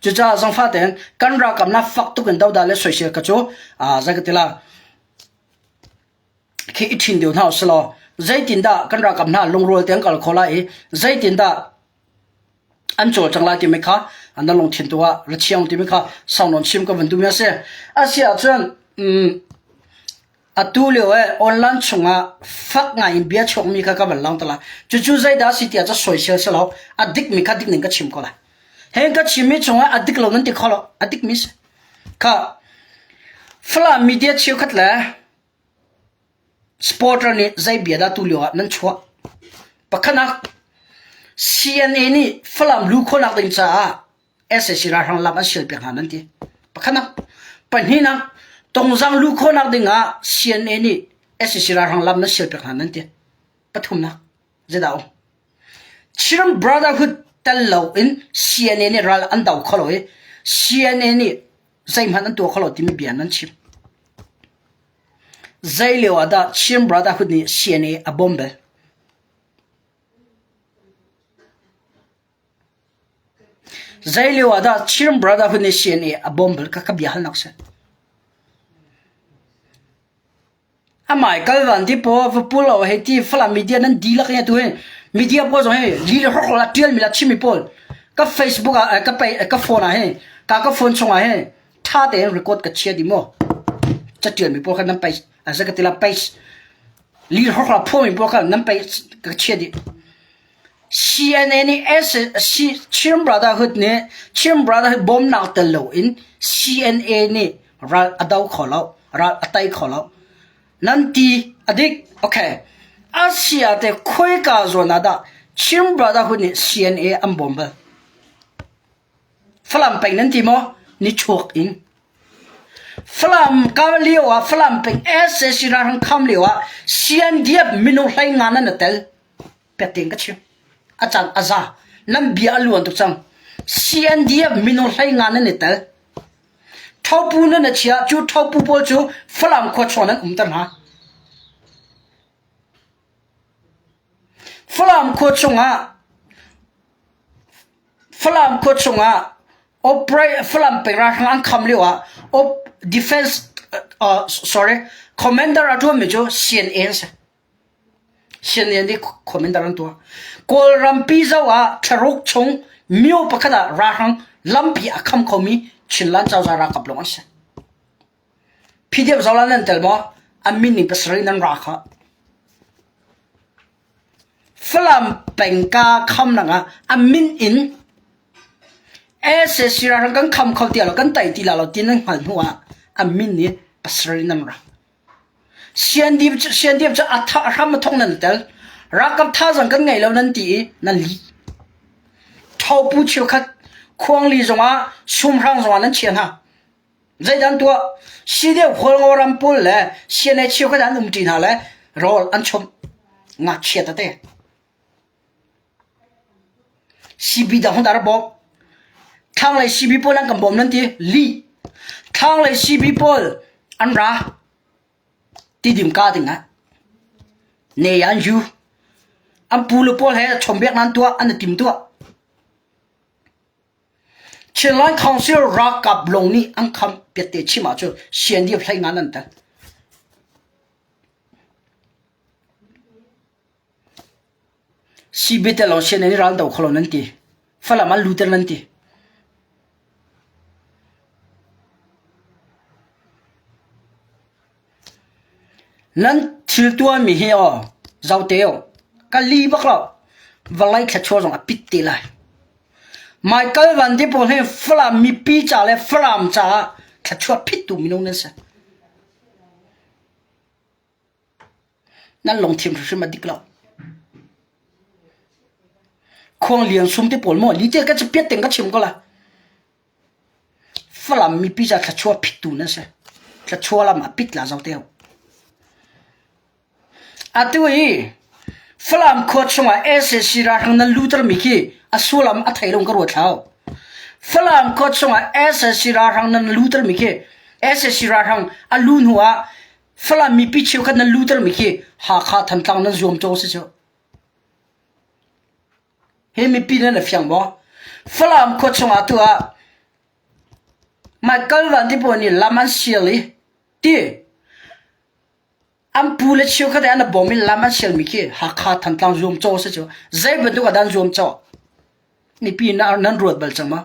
Cucaah zangfah tein kan ralkap na fak tuk in dodal le soisel ka cu zei ka ti la khi i ṭhin deuh hna usih law zeitindah kan ralkap hna lungrual tein kal kho lai i zeitindah an cawlcang lai timi kha na lungthin tu ah ra chiang timi kha sau nawn chim ka van duhmi a si. A si ahcun Atu lio eh online chungah fak ngai in bia chuakmi kha ka van lang te lai. Cucu zeidah a si tiah ca soisel si lo. A dikmi kha dik ning ka chim ko lai. Heng ka chimmi chungah a dik lo nan ti kho lo. A dikmi si. Kha Falam media cheukhat le supporter nih zei bia dah tu lio ah nan chuah? Pakhatnak, CNA nih Falam lu khawhnak ding caah sac ralhrang lam an sialpiak hna nan ti. Pakhatnak. Pahnihnak, Tongzang lu khawhnak ding ah CNA nih sac ralhrang lam nan sialpiak hna nan ti. Pathumnak, zeidah um? Chin Brotherhood tel loin CNA nih ral an do kho lo i CNA nih zeihmanh an tuah kho lo timi bia nan chim. Zei lio ah dah Chin Brotherhood nih CNA a bawm bal? Zei lio ah dah Chin Brotherhood nih CNA a bawm bal? Ka ka bia halnak si. Amai kal van ti paw va pul lo hei ti Falam media nan dihlak in atu hi media pawl zong hi li le hrokhrol a tial mi la chim mi pawl ka Facebook ah ka pei ka phone ah hi ka ka phone chung ah hi tha tein record ka chia di maw catial mi pawl kha nan pei a ka ti la page li hrokhrol a phuah mi pawl kha nan pei ka chia di CNA nih S Chin Brotherhood nih Chin Brotherhood bawmnak tel loin CNA nih ral a do kho lo, ral a tei kho lo. Nan ti a dik. Okay. Asia te khoika zawn ah dah Chin Brotherhood nih CNA an bawm bal? Falam peng nan ti maw? Nichuak in. Falam ka lio ah Falam peng SAC ralhrang kham lio ah CNDF minung hlei nga nan tel. Pek tein ka chim. A cang a za. Nan bia a luan tuk cang. CNDF minung hlei nga nan i tel. Thopu nan a chia cu thopu pawl cu Falam khua chawn an umter hna. Falam khua chungah Falam khua chungah operate Falam peng ralhrang an kham lio ah op defense uh, sorry commander a ṭuanmi cu CNA an si. CNA nih commander an tuah. Kawlrampi zoh ah thlaruk chung myo pakhat ah ralhrang lampi a kham khomi Chinland cozah ralkap lawng an si. PDF zola nan tel maw? An min ning pasarih nan ra kha. Falam pengka kham nak ah a min in SAC ralhrang kan kham kho ti lo kan tai ti la lo ti nan hngal hnu ah a min nih pasarih nan ra. Siandip cu siandip cu a tha hram a thong nan tel. Ralkap thazaang kan ngei lo nan ti i nan lih. Thopu cheukhat khuangli zongah sumhrang zongah nan chia hna. Zeidah an tuah? Sideu Khualngo ram pawl le CNA cheukhat an umṭi hna le rawl an chumh. Ngakchia tete. CB dang hon dah bawm. Thlanglei CB pawl an kan bawm nan ti. Lih. Thlanglei CB pawl an ra. Tidim ka ding ah. Ne an yu. An pu le pawl he chombiak nan tuah an i tim tuah. Chinland Council ralkap lawng nih an kham piatte chim ahcun CNDF hlei ngan an tel. CB te lawng sian in ral do kho lo nan ti. Falam an luter nan ti. Nan thil tuahmi hi aw zote aw ka li bak lo. Vawlei thluachuah zong a pit te lai. Michael Van te pawl hi Falam mipi ca le Falam caah thluachuah phittu minung nan si. Nan lungthin hrimhrim a dik lo. Khuang lian sum te pawl maw li te ka piat teng ka chim ko la. Falam mipi ca thluachuah phittu nan si. Thluachuah lam a pit la zo te. Atu i Falam khua chungah SAC ralhrang nan luter mi khi a sullam a thei lo ka ruat hlau. Falam khua chungah SAC ralhrang nan luter mi khi SAC ralhrang a lu hnu ah Falam mipi cheukhat nan luter mi khi Hakha Thantlang nan zuam caw si cu. Hi mipi nan a fiang maw? Falam khua chungah tu ah Michael Van ti pawl nih lam an sial i ti an pu le cheukhat an bawm i lam an sialmi khi Hakha Thantlang zuam caw si cu. Zei bantuk ah dah an zuam caw? Mipi nan ruat bal cang ma?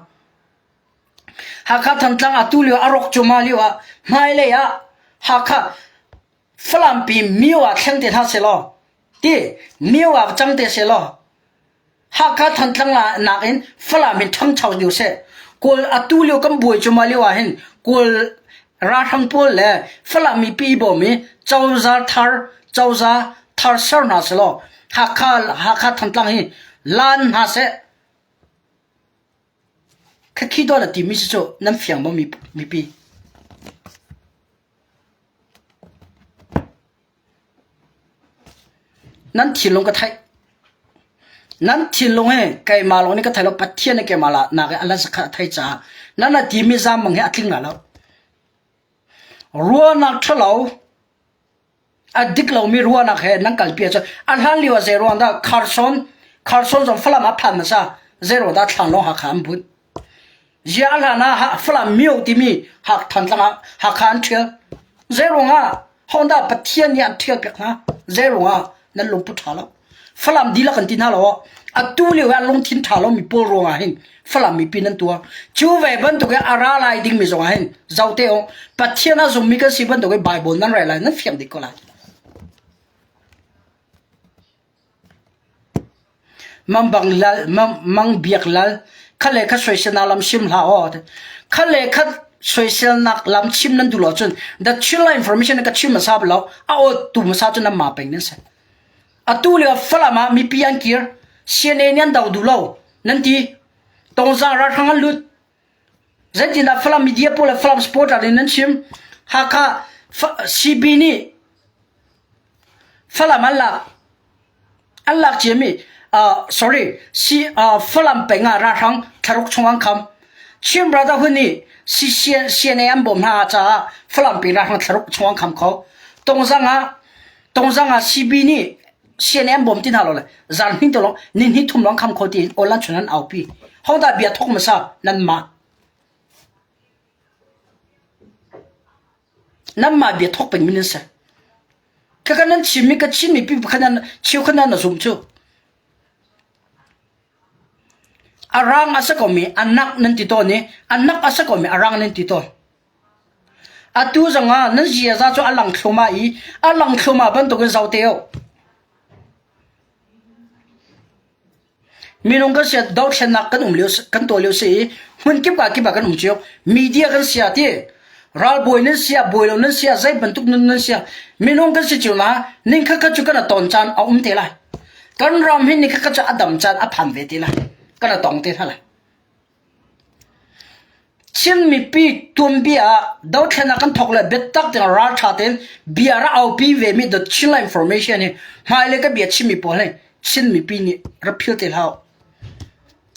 Hakha Thantlang atu lio a rawk cuahmah lio ah hmailei ah Hakha Falampi myo ah thleng te hna sehlaw ti myo ah cang te sehlaw Hakha Thantlang nakin Falam hin ṭhangcho deuh seh. Kawl atu lio kan buai cuahmah lio ah hin Kawl ralhrang pawl le Falam mipi bawm i cozah thar cozah thar ser hna sehlaw. Hakha Hakha Thantlang hi lan hna seh. Khakhi dawt a timi cu nan fiang maw mipi? Nan thinlung ka theih. Nan thinlung hi keimah lawng nih ka thei lo Pathian nih keimah nak i a zakhat a theih caah nan a timi zammang hi a tling lai lo. Ruahnak ṭhalo a dik lomi ruahnak he nan kalpi ahcun a hlan lio ah zei ruang dah Kharson Kharson zong Falam ah phan hmasa zei ruang dah Thlanglawng Hakha an bunh. Ziah a hlan ah Falam myo timi Hak Thantlang ah Hakha an ṭhial. Zei ruangah Honda Pathian nih an ṭhial piak hna. Zei ruangah nan lungput ṭha lo. Falam dihlak an ti hna lo. Atu lio ah lungthin ṭha lomi pawl ruangah hin Falam mipi nan tuar. Cu ve bantuk in a ra lai dingmi zongah hin zote u Pathian a zummi kan si bantuk in Bible nan rel lai nan fiang dih ko lai. Mambang lal, mang biak lal, kha le kha soiselnak lam sim hlah aw. Kha le kha soiselnak lam chim nan duh lo cun the chilla information ka chim hmasa lo a aw tu hmasa cun nan ma peng nan si. Atu lio Falam ah mipi an kir, CNA nih an do duh lo, nan ti. Tongzang ralhrang an lut. Zeitindah Falam media pawl le Falam supporter nih nan chim? Hakha CB nih Falam an lak an lak ciami uh, sorry si uh, Falam peng ah ralhrang thlaruk chung an kham. Chin Brotherhood nih CNA an bawm hna caah Falam peng ralhrang thlaruk chung an kham kho. Tongzang ah Tongzang ah CB nih CNA an bawm ti hna lo le zan hning te lawng ni hnih thum lawng kham kho ti online chun an aupi. Hodah bia thok hmasa nanmah. Nanmah bia thok peng min nan si. Kaka nan chimmi ka Chin mipi pakhat nan cheukhat nan na zum cu. A rang a si komi a nak nan ti tawn i a nak a si komi a rang nan ti tawn. Atu zongah nan ziaza cu a lang thluahmah i a lang thluahmah bantukin zoh te u. Minung kan sia dothlennak kan um lio kan tuah lio si i hmun kip ah kip ah kan um cio. Media kan sia ti ralbawi nan sia bawi lo nan sia zei bantuk nun nan sia minung kan si cio na ning kha kha cu kan a ton caan a um te lai. Kan ram hi ni kha kha cu a dam caan a phan ve te lai. Kan a tong te hna lai. Chin mipi tuanbia ah dothlennak kan thawk le biatak tein ralṭha tein bia rak aupi vemi The Chinland Information hi hmailei ka bia chimmi pawl hi Chin mipi nih rak phil te hlah u.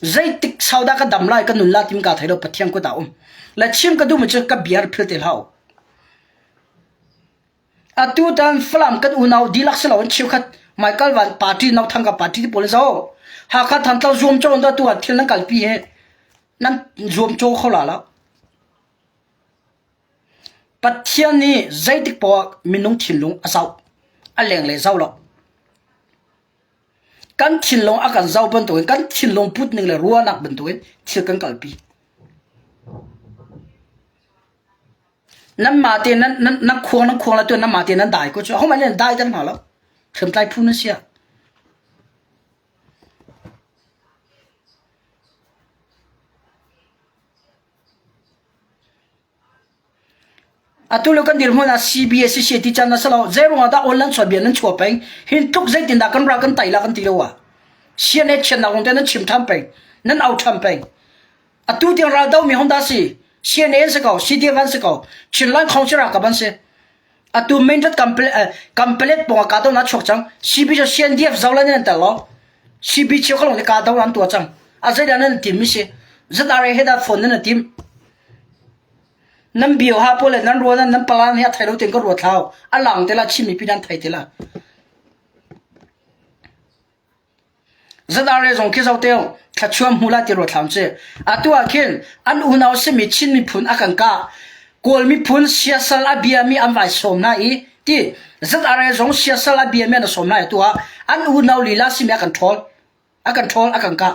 Zeitik sau dah ka dam lai ka nun la tim ka thei lo Pathian kut ah um. Le chim ka duhmi cu ka bia rak phil te hlah u. Atu tan Falam kan unau dihlak si loin cheukhat Michael Van party Nauthang party ti pawl zo Hakha Thantlang zuamcaw in tu ah thil nan kalpi hi nan zuamcaw kho la lo. Pathian nih zeitik poah minung thinlung a zoh a lenglei zoh lo. Kan thinlung a kan zoh bantukin kan thinlung put ning le ruahnak bantukin thil kan kalpi. Nanmah te nan nan nan khuang nan khuang la tu nanmah te nan dai ko cu ahohmanh nih an dai ter hna lo. Hriamtlai phu nan si ah. Atu lio kan dirhmun ah CBSC ti can a si lo. Zei ruangah dah online chuah bia nan chuah peng? Hin tluk zeitindah kan ra kan tai la kan ti lo ah. CNA chiatnak lawng te nan chim ṭhan peng. Nan au ṭhan peng. Atu tiang raldo mi Honda si, CNA an si ko, CDF an si ko, Chinland Council ralkap an si. Atu Mindat Kampelet pawng ah kahdohnak a chuak cang. CB cu CNDF zolan in an tel lo. CB cheu kha lawng nih kahdohnak an tuah cang. A zeidah nan tim mi si? ZRA he dah phone nan tim? Nan bio ha pawl le nan ruan nan palan hi a thei lo tin ka ruat thlau. A lang te la Chin mipi nan thei te la. ZRA zong khi zoh te u, thluachuah hmu lai ti ruat hlah usih. Atu ah khin an unau simi Chin miphun a kan kah. Kawl miphun siasal a biami an vai sawm hna i ti ZRA zong siasal a biami an sawm hna i atu ah an unau lila simi a kan ṭhawl. A kan ṭhawl, a kan kah.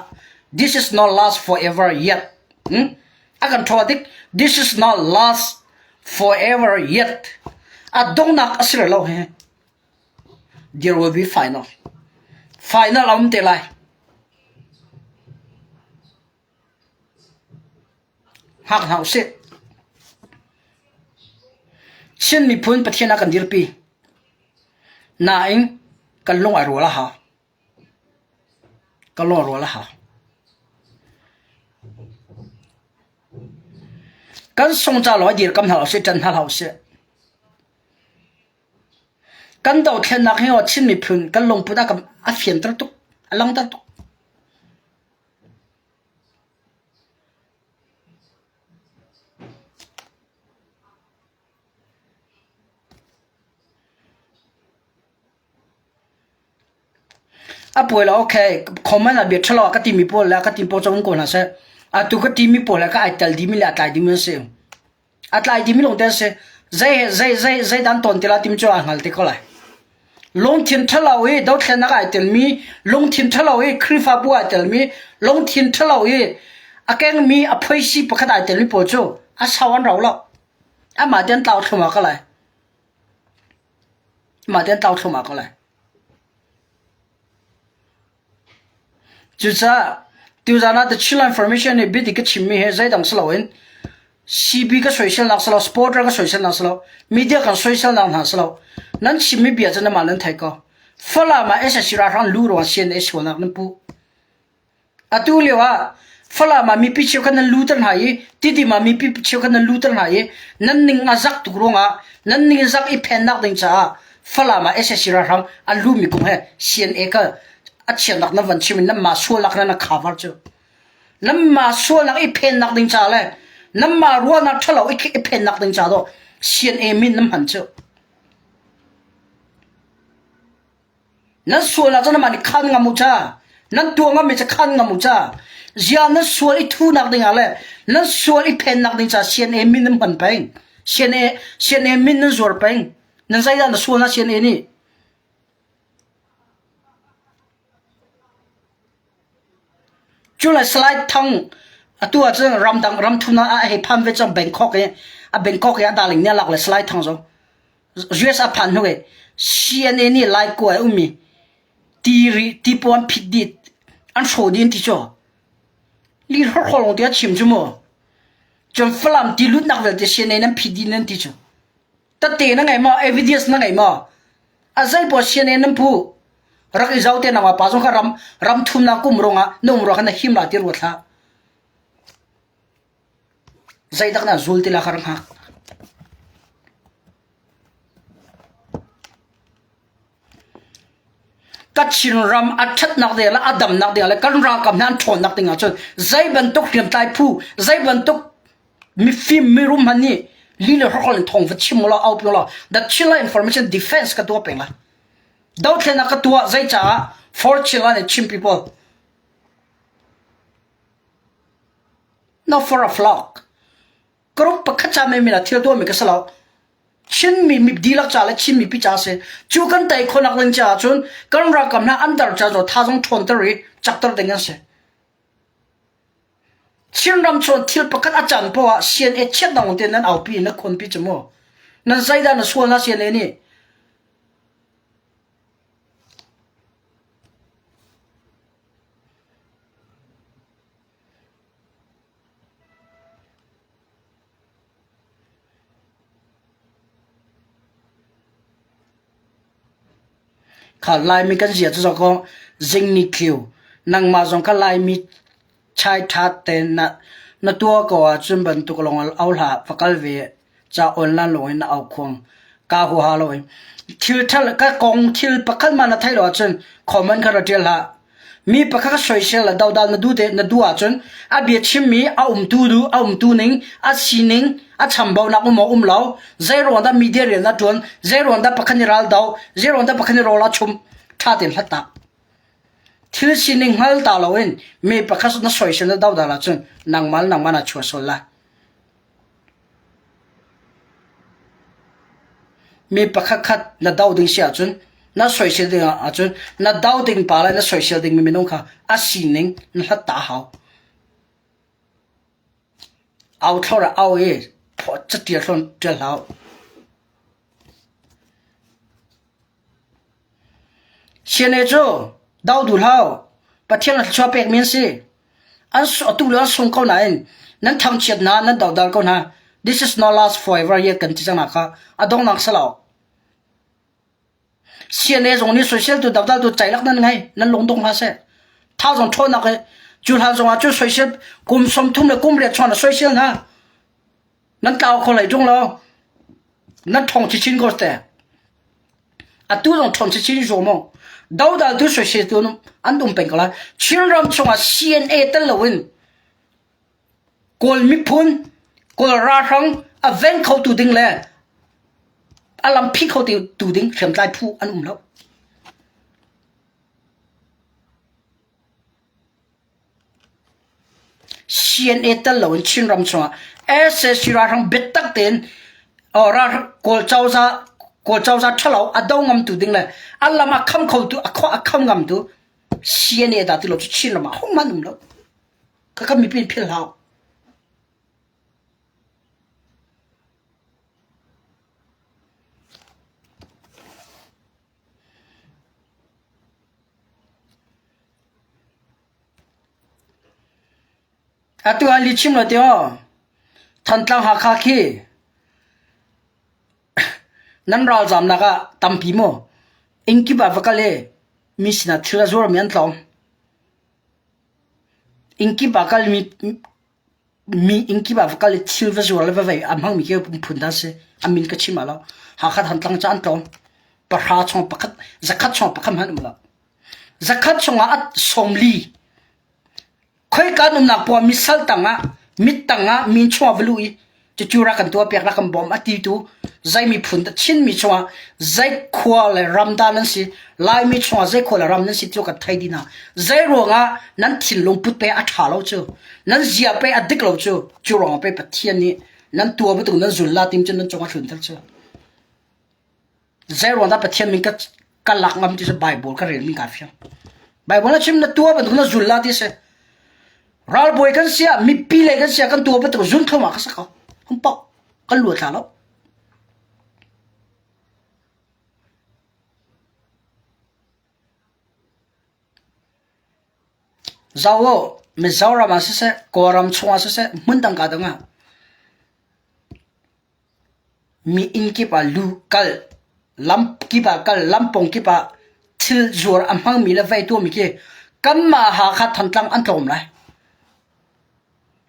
This is not last forever yet. Hmm? A kan ṭhawl tik. This is not last forever yet. A donghnak a si lo he. There will be final. Final a um te lai. Hngak hna usih. Chin miphun Pathian ah kan dirpi. Nain kan lung ai rual a hau. Ka lawrual a hau. Kan sung ca lawng dirkam hna usih, ṭan hna hlah usih. Kan dothlennak hi Chin miphun kan lungput a fianter tuk, a langhter tuk. A puai lo okay comment ah bia ṭhalo a ka timi pawl le a ka ti pawl cu um ko hna seh. Atu ka timi pawl he ka ai tel dimi le a tlai dimi an si. A tlai dimi lawng te an si. Zei zei zei zei dan tawn ti la timi cu aa hngal te ko lai. Lungthin ṭhalo i dothlennak ai telmi, lungthin ṭhalo i Khrihfabu ai telmi, lungthin ṭhalo i a kengmi a phoisi pakhat ai telmi pawl cu a sau an rau lo. Amah te an tlau thluahmah ko lai. Mah te an tlau thluahmah ko lai. Cucaah tuzaan ah The Chinland Information nih biadik ka chimmi hi zeidang si loin CB ka soiselnak si lo, supporter ka soiselnak si lo, media kan soiselnak hna si lo. Nan chimmi bia cu namah nan theih ko. Falam ah SSC ralhrang lu ruang CNA sualnak nan puh. Atu lio ah Falam ah mipi cheukhat nan luter hna i Tidim ah mipi cheukhat nan luter hna i nan ning a zak tuk ruangah nan ning zak i phennak ding caah Falam ah sac ralhrang an lumi kong he CNA ka a chiatnak nan van chim i nanmah sualnak nan a cover cu nanmah sualnak i phennak ding ca le nanmah ruahnak ṭhalo i phennak ding ca dawh CNA min nan hman cu. Nan sual ahcun amah nih khan ngam u ca. Nan tuah ngammi cu khan ngam u ca. Zia nan sual i thunak dingah le nan sual i phennak ding caah CNA min nan hman peng. CNA, CNA min nan zuar peng. Nan zeidah na sual na CNA nih? Cu le Salai Thang atu ahcun ramdang ramthum ah a hei phan ve cang Bangkok i a Bangkok i a darling nih a lak le Salai Thang zong US a phan hnu i CNA nih Lai kua i ummi tiri tipuan phit dih an hrawh dih an ti cu. Li hrawkhrol lawng te a chim cu mu. Cun Falam ti lutnak vialte CNA nan phit dih nan ti cu. Tate na ngei maw? Evidence na ngei maw? A zeipaoh CNA nan phu. Rak i zo te nangmah pa zong kha ram ram thumnak kum ruangah na um ruangah na him la ti ruat hlah. Zeidak na zul ti la kha rak hngak. Kachin ram a ṭhatnak ding le a damnak ding le kan ralkap hna an ṭhawnnak ding ahcun zei bantuk hriamtlai phu, zei bantuk mifim mirum hmanh nih li le hrokhol in thawng va chim ulaw au pi ulaw the Chinland Information Defense ka tuah peng lai. Dothlennak ka tuah zei caah for Chinland and Chin people. Not for a flock. Group pakhat ca men ah thil tuahmi ka si lo. Chinmi mi dihlak ca le Chin mipi ca si. Cu kan tei khawhnak ding caah cun kan ralkap hna an dar ca zaw tha zong ṭhawnter i cakter ding an si. Chinram chuan thil pakhat a can poah ah CNA chiatnak te nan aupi na khawnpi cu mu. Nan zeidah na sual na CNA nih? Kha Laimi kan zia cu zoh kaw zingni tliu nangmah zong kha Laimi chai ṭha tein na na tuah ko ahcun bantuk lawng au hlah va kal ve ca online lawng in na au khuang ka huaha lo in thil ṭha ka kong thil pakhat hmanh na theih lo ahcun comment kha ra ṭial hlah. Mi pakhat ka soisel le dodal na duh te na duh ahcun a bia chimmi a umtu du a umtu ning a sining a chambaunak um maw um lo zei ruang dah media rian a ṭuan zei ruang dah pakhat nih ral do zei ruang dah pakhat nih rawl a chum ṭha tein hlat ta thil sining hngal ta loin mi pakhat na soisel na dodal ahcun nangmah le nangmah naa chuah sual lai. Mi pakhatkhat na doh ding si ahcun na soisel ding ahcun na doh ding pa le na soisel dingmi minung kha a sining na hlat ta a hau. Au thlor ah au i catial thlawn ṭial hlah u. CNA cu do duh hlah u. Pathian a thluachuah pekmi an si. An atu le an sung ko nain nan thangchiat hna, nan dodal ko hna. This is not last forever yet kan ti cang hna kha a donghnak si lo. CNA zong nih soiseltu dodaltu ceilak nan ngei, nan lungdong hlah seh. Thazang ṭhawnnak he cu hlan zongah cu soisel kum 30 le kum riat chuan a soisel hna. Nan tlau kho lai ṭung lo. Nan ṭhawng chinchin ko te. Atu zong ṭhawng chinchin zo maw. Dodal tu soisel tu an um peng ko lai. Chinram chungah CNA tel loin Kawl miphun, Kawl ralhrang a veng khotu ding le a lampi khotu ding hriamtlai phu an um lo. CNA tel loin Chinram chungah sac ralhrang biatak tein Kawl cozah Kawl cozah ṭhalo a do ngamtu ding le a lam a kham khotu a khua a kham ngamtu CNA dah ti lo cu Chinram ah hohmanh um lo. Khakha mipi in philh hau. Atu ah lihchim lo ti aw. Thantlang Hakha khi nan ralzamnak ah tampi maw? Inn kip ah va kal i mi sinah thil a zuarmi an tlawm. Inn kip ah kalmi mi inn kip ah va kal i thil va zuar le va vei a hmangmi khi phun hna si. A min ka chim ah lo. Hakha Thantlang ca an tlawm. Pahra chung pakhat, zakhat chung pakhat hmanh um lo. Zakhat chungah a 40 Khoika an umnak poah misal tangah, mit tangah min chungah va luh i cucu rak kan tuahpiak, rak kan bawm a ti tu zei miphun dah Chinmi chungah zei khua le ram dah nan si, Laimi chungah zei khua le ram nan si ti cu kan thei dih hna. Zei ruangah nan thinlung put pe a ṭha lo cu, nan zia pe a dik lo cu, cu ruangah pei Pathian nih nan tua bantuk nan zul la tim cu nan cungah hlun tel cu. Zei ruang dah Pathian min ka ka lak ngam ti cu Bible ka rel mi kaa fiang. Bible a chim na tua bantuk na zul la ti si. Ralbawi kan sia, mipi le kan sia kan tua bantuk zun thluahmah ka sak ko. Hum pok kan lua thla lo. Zo Mizoram ah siseh, Kawlram chungah siseh, hmun dang ka dang ah Mi inn kip ah lu kal, lam kip ah kal, lampawng kip ah thil zuar a hmangmi le vei tuahmi khi kanmah Hakha Thantlang an tlawm lai.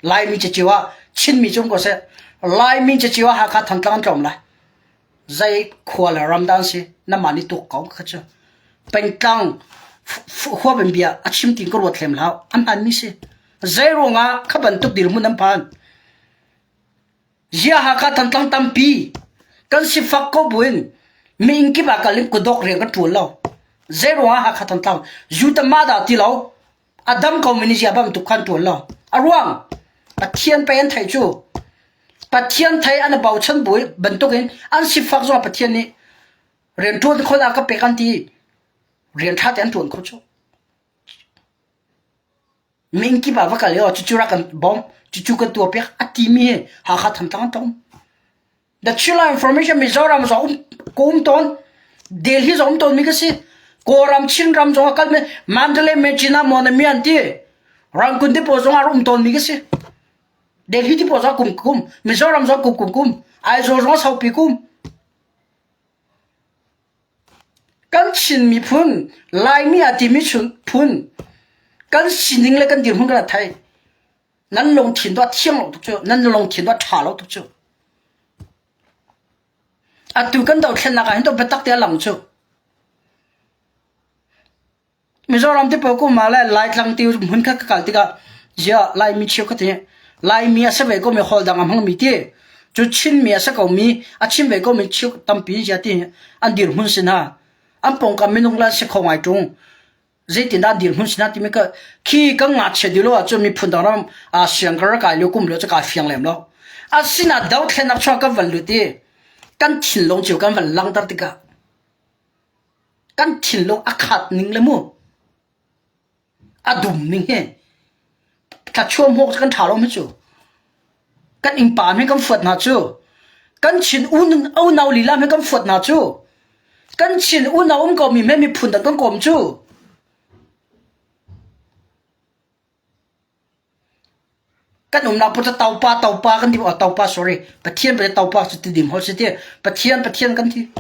Laimi cacio ah Chinmi cu um ko seh, Laimi cacio ah Hakha Thantlang an tlawm lai. Zei khua le ram dah an si, namah nih tuak ko kha cu. Pengtlang huap in bia a chim tiin ka ruat hlem hlah, a hmanmi si. Zei ruangah kha bantuk dirhmun an phan? Ziah Hakha Thantlang tampi kan sifak ko buin mi inn kip ah kal in kudawk rian kan ṭuan lo. Zei ruangah Hakha Thantlang Jutama dah ti lo a dam ko mi nih ziah bantuk khan ṭuan lo. A ruang Pathian pei an theih cu Pathian thei an i bochan bu bantukin an sifak zong Pathian nih rian ṭuan khawh ah ka pek an ti rian ṭha te an ṭuan kho cu. Ming kip ah va kal i aw cucu rak kan bawm, cucu kan tuahpiak a timi hi Hakha Thantlang an tlawm. The Chila Information Mizoram zong um, ka um tawn. Delhi zong um tawnmi ka si. Kawlram, Chinram zong a kalmi Mandalay, Mechina, Monami an ti. Rangoon te pawl zong a um tawnmi ka si. Delhi ti pawl zong kum kum, Mizoram zong kum kum kum, Aizawl zong saupi kum. Kan Chin miphun, Laimi aa timi phun, kan sining le kan dirhmun kan thei. Nan lungthin tuah thiang lo tuk cu, nan lungthin tuah ṭha lo tuk cu. Atu kan dothlennak ah hin to biatak te a lang cu. Mizoram te pawl kum ah le Laitlang ti hmun kha ka kal tikah ziah Laimi cheukhat hi Laimi a si ve komi holh dang a hmangmi ti cu Chinmi a si komi a chim ve komi cheu tampi ziah ti an dirhmun si hna. An pawngkam minung le an si kho ngai ṭung. Zeitindah an dirhmun si hna timi ka khi kan ngakchia dilo ahcun miphun dang ram aa siang ka rak kai lio kum lio cu kaa fiang lem lo. Asinain dothlennak chuah kan van lut i kan thinlung cio kan van langhter tikah Kan thinlung a khat ning le mu a dum ning hi thlachuah hmuh cu kan ṭha lo mi cu kan innpa hme kan fuat hna cu kan Chin unau lila hme kan fuat hna cu kan Chin unau um ko mi hme miphun dang kan kawm cu Kan umnak put taupa taupa kan ti oh taupa sorry Pathian pa taupa cu ti dim hol si ti Pathian Pathian kan ti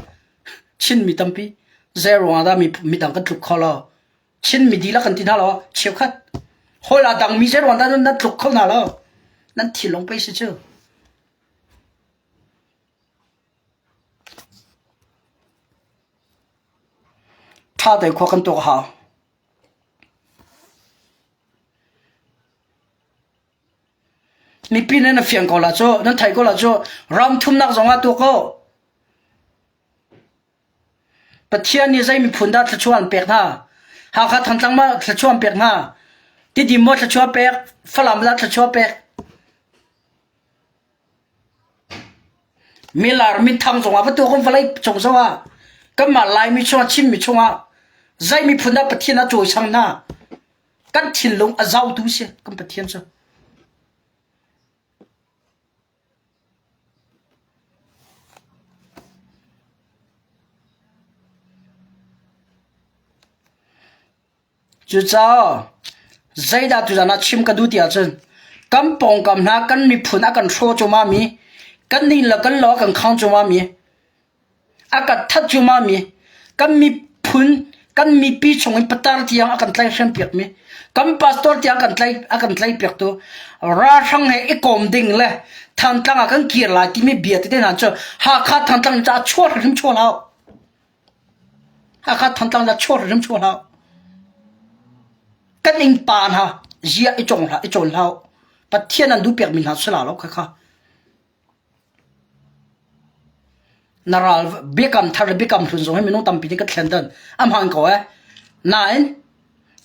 Chin mi tampi zei ruangah dah mi midang kan tluk kho lo. Chin mi dihlak kan ti hna lo cheukhat. Hawi la dang mi zei ruang dah nan tluk kho hna lo. Nan thinlung pei si cu. Ṭha te khua kan tuak a hau. Mipi nan fiang ko la cu, nan thei ko la cu, ram thumnak zong ah tuak ko. Pathian nih zei miphun dah thluachuah an pek hna? Hakha Thantlang ma thluachuah an pek hna? Tidim maw thluachuah pek? Falam dah thluachuah pek? Milar minthang zongah va tuak um vawlei cung zongah kanmah Laimi chungah Chinmi chungah zei miphun dah Pathian a cawisang hna? Kan thinlung a zautu si kan Pathian cu. Cucaah zeidah tuzan ah chim ka duh ti ahcun kan pawngkam hna kan miphun a kan hraw cuahmahmi, kan inn le kan lo a kan khang cuahmahmi, a kan that cuahmahmi, kan miphun kan mipi chungin patar tiang a kan tlaihhrem piakmi, kan pastor tiang kan tlai a kan tlaih piaktu ralhrang he i kawm ding le Thantlang ah kan kir lai timi bia tete hna cu Hakha Thantlang caah chuah hrimhrim chuah hlah. Hakha Thantlang la chuah hrim chuah hlah. Kan innpa hna zia i cong hlah i cawn hlah. Pathian an duh piakmi hna si la lo kha kha. Na ral biakam thar le biakam hlun zong hi minung tampi nih kan thlen dan a hmaan ko eh. Nain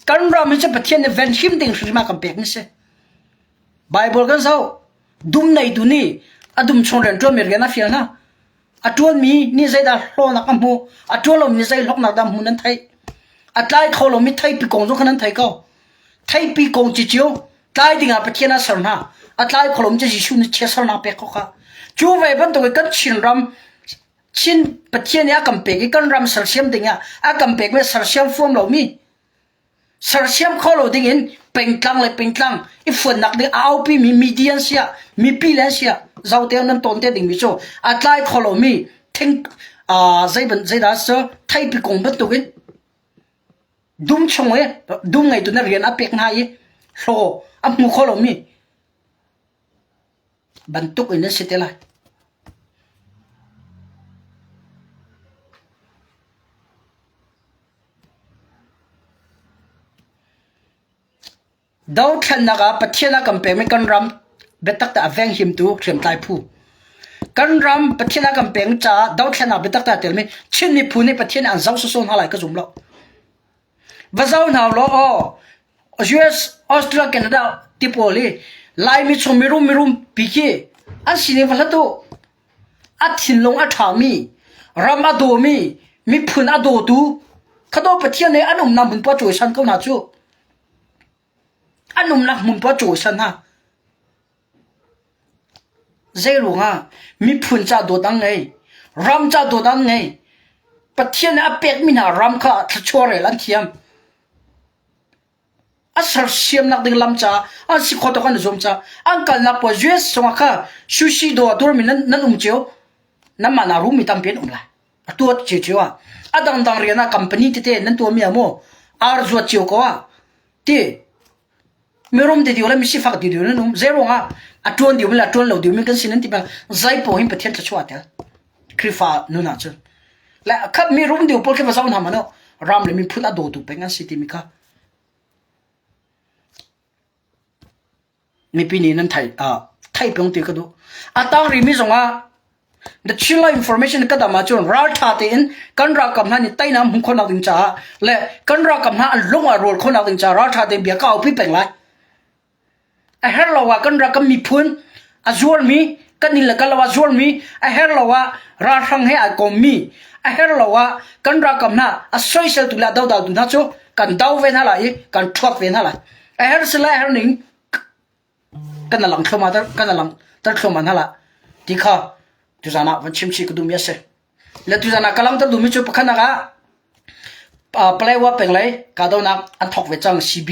kan ram hi cu Pathian nih venhim ding hrimhrim a kan pek mi si. Bible kan zoh dum neitu nih a dum chung rian ṭuanmi rian a fial hna. A ṭuanmi nih zeidah hlawnak a hmuh, a ṭuan lomi nih zei hlawknak dah a hmuh nan theih. A tlai kho lomi theipi kong zong kha nan thei ko. Theipi kong cicio tlai dingah Pathian a ser hna. A tlai kho lomi cu Jesuh nih chiatsernak pek ko kha. Cu ve bantuk in kan Chinram Chin Pathian nih a kan pek i kan ram sersiam dingah a kan pekmi sersiam fuam lomi Sersiam kho lo dingin pengtlang le pengtlang i fuannak ding a aupi mi media an siah mipi le an siah zote nan tawn te dingmi cu a tlai kho lomi thing zei ban zeidah cu theipi kung bantukin dum chung i dum ngeitu na rian a pek hna i hlaw a hmu kho lomi bantuk in an si te lai. Dothlennak ah Pathian a kan pekmi kan ram biatak te a venghimtu hriamtlai phu. Kan ram Pathian a kan pek caah dothlennak biatak te a telmi Chin miphun nih Pathian an zoh sawsawh hna lai ka zum lo. Va zoh hna law aw US, Australia, Canada ti pawl hi Laimi chung mirum mirum pi khi an sining va hlat u. A thinlung a ṭhami, ram a dawmi, miphun a dawtu, khadaw Pathian nih an umnak hmun paoh a cawisan ko hna cu. An umnak hmun paoh a cawisan hna. Zei ruangah miphun ca dawt an ngei, ram ca dawt an ngei. Pathian nih a pekmi hna ram kha thluachuah rel an thiam. A sersiamnak ding lam caah an si khawh tawk an i zuam caah an kalnak pawl US zongah kha sushi dawr a tuarmi nan, nan um cio. Nanmah naa rummi tampi an um lai. A tuat cio ah. A dangdang rian ah company tete nan tuahmi ah maw ar zuat cio ko ah ti mirum ti dio le misifak ti dio nan um. Zei ruangah a tuan diomi le a tuan lo diomi kan si nan ti bang zei paoh hin Pathian thluachuah tel. Khrihfa nun ah cun. Le khat mi rum deu pawl khi va zoh hna hmanh ram le miphun a dawtu peng an si timi kha mipi nih nan thei thei peng ti ka duh. A tang rimi zongah the Chila information ka dam ahcun ralṭha tein kan ralkap hna nih teinak hmuh khawhnak ding caah le kan ralkap hna an lung ah rawl khawhnak ding caah ralṭha tein bia ka aupi peng lai. A herh lo ah kan rak kan miphun a zuarmi kan inn le kan lo ah zuarmi a herh lo ah ralhrang he ai kommi a herh lo ah kan ralkap hna a soiseltu le a dodaltu hna cu kan do ve hna lai i kan thuat ve hna lai. A herh sila a herh ning kan alang thluahmah kan alang ter thluahmah hna la ti kha tuzan ah van chim chih ka duhmi a si. Le tuzan ah ka langhter duhmi cu pakhatnak ah Paletwa peng lei kahdohnak an thawk ve cang CB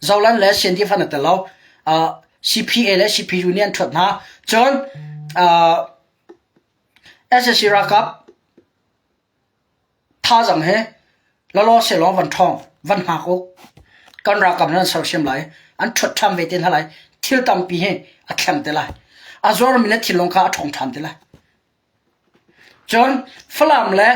Zoland le CNDF an i tel lo. CPA le CPU nih an ṭhuat hna. Cun SAC ralkap thazaang he lalaw selawng van ṭhawng. Van hngak u. Kan ralkap hna an sersiam lai. An ṭhuat ṭhan ve te hna lai. Thil tampi hi a thleng te lai. A zuarmi le thinlung kha a ṭhawng ṭhan te lai. Cun Falam le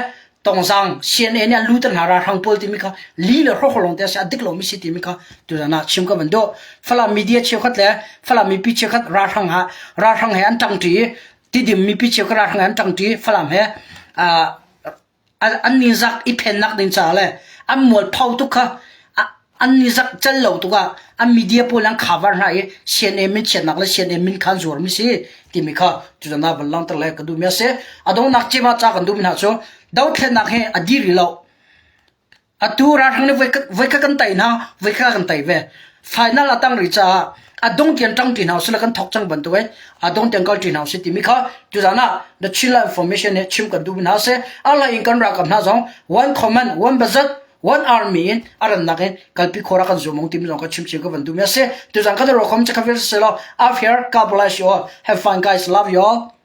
Tongzang CNA nih an lu te hna ralhrang pawl timi kha li le hrawkhrol lawng te a si a dik lomi si timi kha tuzan ah chim ka van duh. Falam media cheukhat le Falam mipi cheukhat ralhrang ha ralhrang he an ṭangṭi i Tidim mipi cheukhat ralhrang he an ṭangṭi Falam he uh, an nizak i phennak ding caah le an mualpho tuk kha an nizak cal lo tuk ah an media pawl an cover hna i CNA min chiatnak le CNA min kha an zuarmi si timi kha tuzan ah van langhter le ka duhmi a si. A donghnak cem ah ca kan duhmi hna cu dothlennak hi a dir rih lo. Atu ralhrang nih voikhat kan tei hna, voikhat kan tei ve. Final a tang rih caah a dong tiang ṭang ṭi hna usih kan thawk cang bantuk in a dong tiang kal ṭi hna usih timi kha tuzan ah the Chinland Information nih chim kan duhmi hna a si. A hlei in kan ralkap hna zong one command, one budget, one army in a rannak in kalpi khawh rak kan zuam ung timi zong ka chim chin ka van duhmi a si. Tuzan kan ruakhom cu kha vialte si lo. After God bless you all. Have fun guys. Love you all.